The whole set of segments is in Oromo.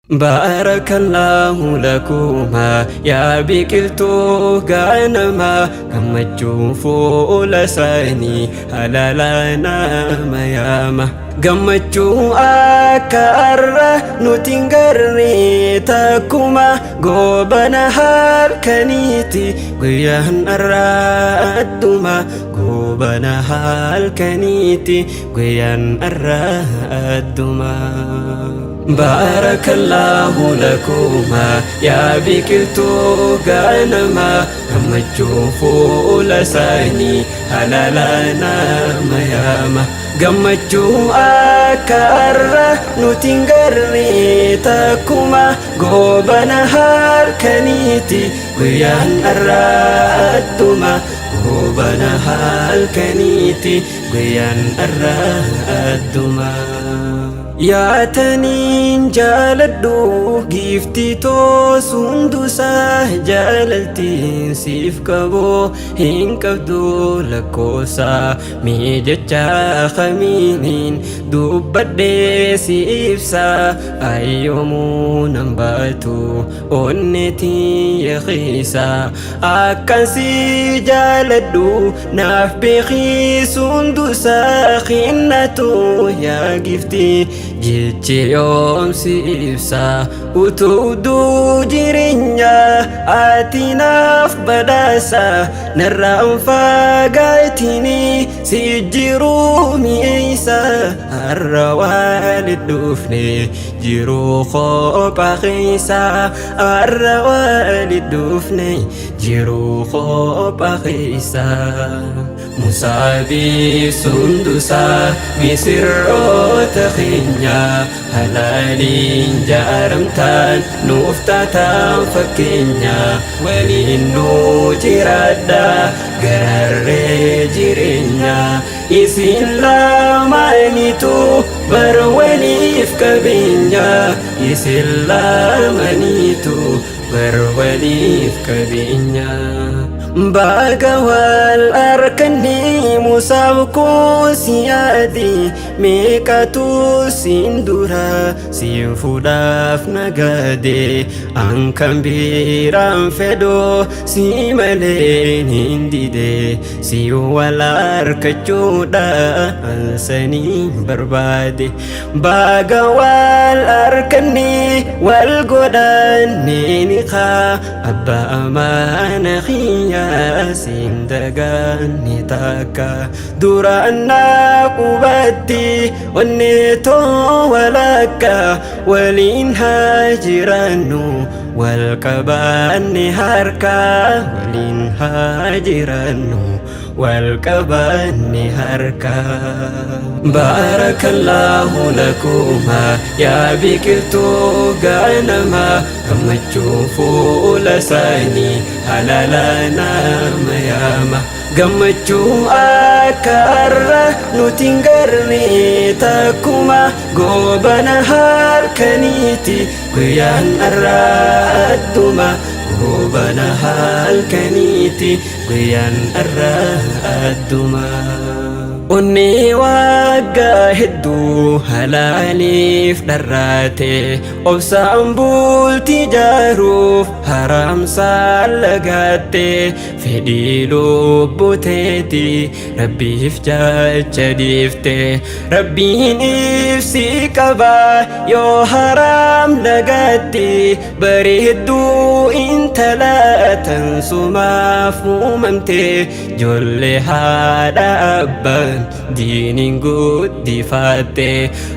Baarakallaahu lakumaa yaa biqiltuu gaanamaa gammachuun fuula isaanii halaalaa nama yaama. Gammachuu akka har'a nuti hin garre takkuma goobana halkaniiti guyyaan har'a adduma goobana halkaniiti guyyaan har'a adduma. Baarakallaahu lakumaa yaa biqiltuu gaanamaa gammachuun fuula isaanii halaalaa nama yaama. Gammachuu akka har'a nuti hin garre takkuma goobana halkaniiti guyyaan har'a adduma goobana halkaniiti guyyaan har'a adduma. Yaataniin jaaladhu giiftii too sundusaa jaalaltiin siif qabu hin qabdu lakkoofsa mee jecha kamiiniin dubbadhee si ibsa ayyoomuu nan baatu onne tiyya keessa akkan si jaaladhu naaf beekii sundusaa kinnatu yaa giftii jechi yoom si ibsa utuu jireenya ati naaf badhaasa narraan fagaatini si jiruu mi'eessa har'a walit dhufne jiruu kophaa keessa har'a walit dhufne jiruu kophaa keessa. Musaabii sundusaa misirroota keenya halaaliin jaaramtaan nuuf taataan fakkeenya waliin nuu jiraadha gararree jireenya isin lamaanitu bar waliif qabeenya isin lamaniitu bar waliif qabeenya. Baga wal arkanne musaaf koo si yaade meeqatu siin dura siin fuudhaaf nagade an kan biraan fedhu si malee hin dide si wal arkachuudha an sanii barbaade baga wal arkanne wal godhanne ni kaa abbaa amaana kiyya siin dagaanne takka duraan naa qubatti onnee too walakka waliin haa jiraannu wal qabaanne harka waliin haa jiraannu wal qabaanne harka. Baarakallaahu lakumaa yaa biqiltuu gaanamaa gammachuun fuula isaanii halaalaa nama yaama. Gammachuu akka har'a nuti hin garre takkuma goobana halkaniiti guyyaan har'a adduma goobana halkaniiti guyyaan har'a adduma. Onnee waggaa hedduu halaaliif dharraate obsaan bultii jaaruuf haramsaan lagaatte fedhii lubbuteeti rabbiif jecha dhiifte rabbiin ibsi qaba yoo haram lagaatte bareedduu intala tan sumaaf uumamte Jolle haadha abbaan diiniin guddifatte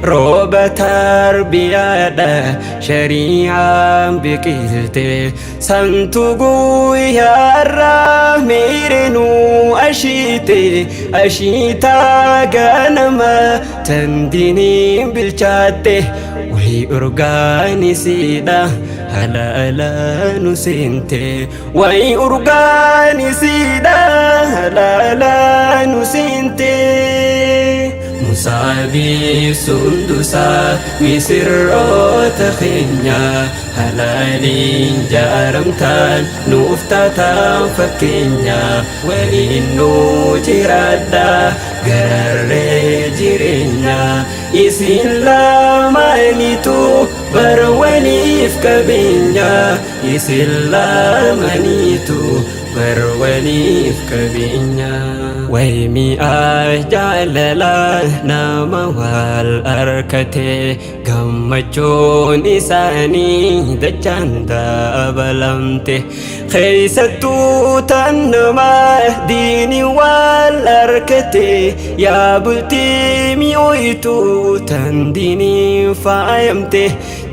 rooba tarbiyaadha shari'aan biqilte santu guyyaarraa miirinuu ashiite ashiitaa ganama tan diiniin bilchaatte wayii urgaanisiidha halaala nu seente Way urgaan isiidha halaalaa nu seente. Musaabii sundusaa misirroota keenya halaaliin jaaramtaan nuuf taataan fakkeenya waliin nuu jiraadha gararree jireenya isin lamaanitu bar waliif. waliif qabeenya, isin lamaniitu bar waliif qabeenya. Way mi'aa jaalalaa nama wal arkate, gammachuun isaanii dachaan dabalamte. Keessattuu tan namaa diini wal arkate, yaa bultii mi'ooytu tan diiniin faayamte.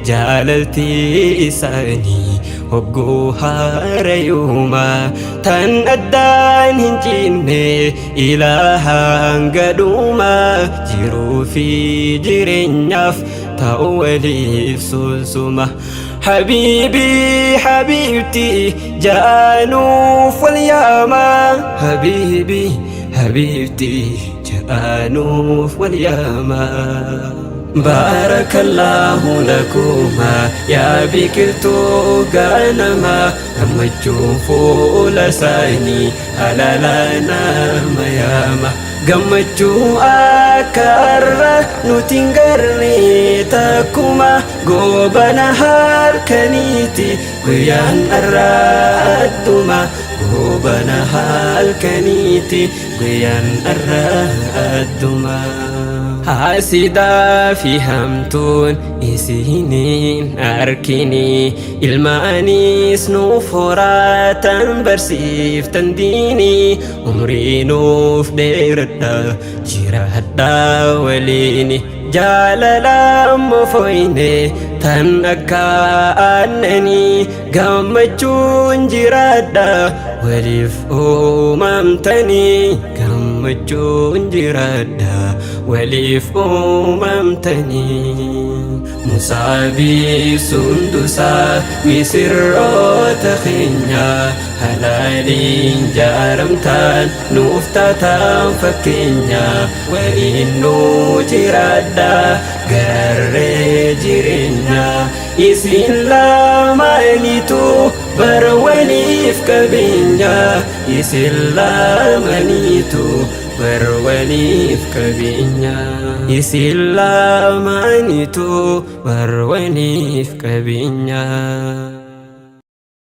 Jaalalti isaanii hogguu haarayuuma tan addaan hin cinne ilaahaan gadhuuma, jiruu fi jireenyaaf ta'u waliif sunsuma. Habiibii habiibti ja'anuuf wal yaama, habiibii habiibti ja'anuuf wal yaama. Baarakallahu lakuma yaa biqiltuu ganama, gammachuun fuula isaanii halaala nama yaama. Gammachuu akka har'a nuti hin garre takkuma, goobana halkaniiti guyyaan har'a adduma, goobana halkaniiti guyyaan har'a adduma. Haasidaa fi hamtuun isiniin arkini, ilmaanis nuuf horaatan barsiiftan diini, umrii nuuf dheeradha jiraadhaa waliini. Jaalala ammoo foyne tan akka aannanii, gammachuun jiraadha waliif uumamtanii, gammachuun jiraadha waliif uumamtanii. Musaabii sundusaa misirroota keenya, halaaliin jaaramtaan nuuf taataan fakkeenya, waliin nuu jiraadha garree jireenya. Isin lamaanitu bara waliif qabeenya, isin lamaniitu bar waliif qabeenya, isin lamaanitu bar waliif qabeenya.